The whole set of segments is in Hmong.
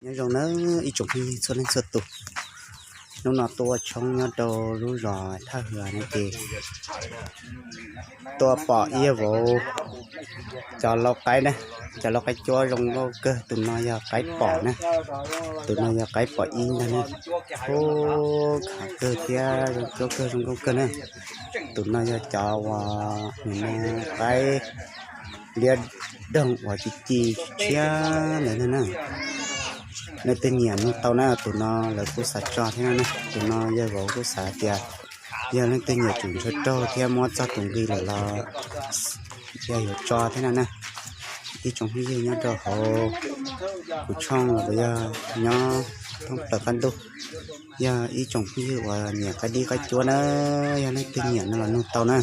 Nyob zoo na ib tsoom phooj ywg txhua leej txhua tus, hnub no tuaj ua tshoob nyob rau lub zos Thaj Hwm no ces tuaj pom ib yawg vauv cov lau qaib na, cov lau qaib cuab zoo nkauj kawg. Tus no yog qaib pom na, tus no yog qaib pom ib ntag na. Ub, khav kawg thiab zoo cuab kawg zoo nkauj kawg na. Tus no yog cov uas nim no qaib liab doog uas ci ci tshiab ntawd na. Leej twg nyiam nug tau na, tus no lawv kuj xav tso thiab no na. Tus no yawg vauv kuj xav tias yog leej twg nyiam tsum ntshaw raug thiab muab txog tus nqi lawm los yog yuav tso thiab no na. Ib tsoom phooj ywg nyob rau hauv kuv tshooj los yog nyob thoob plaws qab ntuj, yog ib tsoom phooj ywg uas nyiam qaib dib qaib cuab na, yog leej twg nyiam no los nug tau na.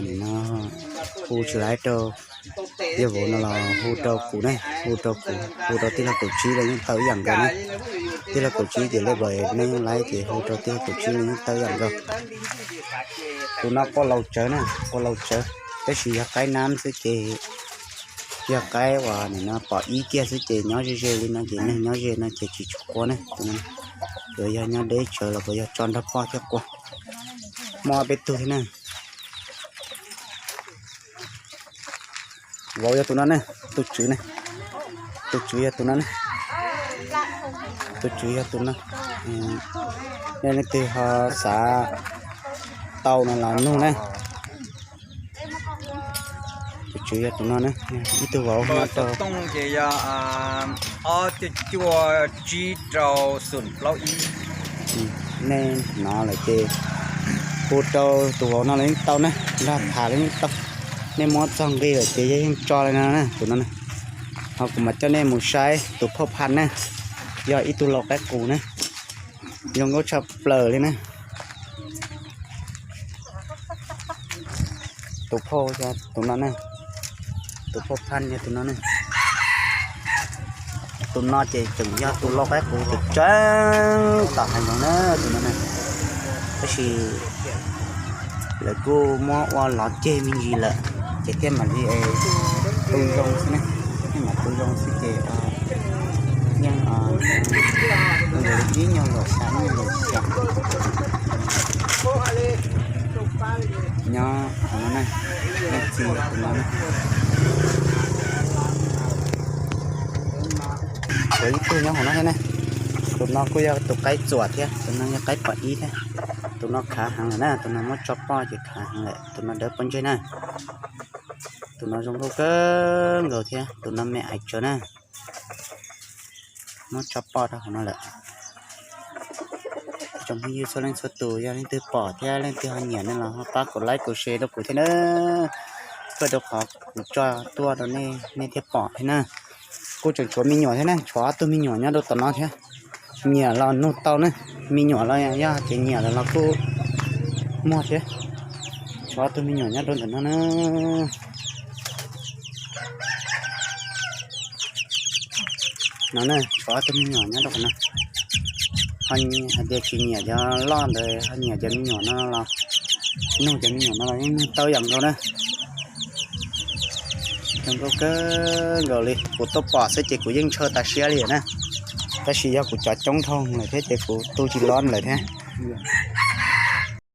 Nim no hu tsis laib rau yawg vauv no los hu rau kuv na, hu rau kuv, hu rau tij laug kaum tsib los yeej tau ib yam nkaus na. Tij laug kaum tsib ces lej vauv nej yeej laib ces hu rau tij laug kaum tsib los yeej tau ib yam nkaus. Tus no qua laus tsawv na, qua laus tsawv, tab sis yog qaib nab xwb ces yog qaib uas nim no pom ib kiag xwb ces nyob ze ze li no ces neeg nyob ze no ces tsis tshua qua na. Tus no yuav yog nyob deb tsawv los puas yog tso nrog poj thiab qua. Muaj ob peb tug thiab na. Vauv yog tus no ne, tus tswv ne, tus tswv yog tus no ne, tus tswv yog tus no. Nej leej twg ho xav tau no los nug na. Tus tswv yog tus no ne, ib tug vauv no rau tooj ces yog ob cuaj cuaj tsib rau xoom plaub ib. Nej hnov lawm ces hu rau tus vauv no los yeej tau na, nrog tham los yeej tau. Nej muab txog nqi lawm ces yog yeej tso li no na, tus no na. Ho kuv mam coj nej mus saib tus phauj Phaj na, yog ib tug lau qaib qus na, zoo nkauj tshaj plaws li na. Tus phauj yog tus no ne, tus phauj Phaj yog tus no ne. Tus no ces tseem yog tus lau qaib qus tseem tseeb tom hav zoov na, tus no ne. Tab sis lawv kuj muab ua lov ceg me ntsis lawm ces thiaj mam li tu zoo xwb ne, thiaj mam tu zoo xwb ces yeej ib nyuag lawm xya nyuag lawm xya. Nyob qhov no ne, leej txiv tus no ne, tshuav ib tug nyob hauv no thiab ne. Tus no kuj yog tus qaib txuam thiab, tus no yog qaib pom ib thiab. Tus no khav heev lawm na, tus no muab tso poj ces khav heev lawm, tus no dawb pob ntseg na. Tus no zoo nkauj kawg nkaus thiab, tus no me aiv tsawv na. Muab tso poj rau hauv no lawm. Tsoom phooj ywg txhua leej txhua tus, yog leej twg pom thiab leej twg ho nyiam no los ho pab kaum like kaum share rau kuv thiab na. Koj rau qhov kuv tso tuaj rau nej, nej thiaj pom thiab na. Kuj tseem tshuav me nyuam thiab na, tshuav ob tug me nyuam nyob rau tom no thiab. Nyiam los nug tau na, me nyuam los yog ces nyiam lawm los kuj muag thiab. Tshuav ob tug me nyuam nyob rau ntawm no na. No na, tshuav ob tug me nyuam nyob rau qhov no. Ho hais tias tsis nyiam cov loj ntawd, ho nyiam cov me nyuam no los nug cov me nyuam no los yeej nug tau ib yam nkaus na. Zoo nkauj kawg nkaus li, kuv tuaj pom xwb ces kuv yeej ntshaw tas siab li na. Tab sis yog kuv cov coob dhau lawm thiab ces kuv tu tsis los lawm thiab.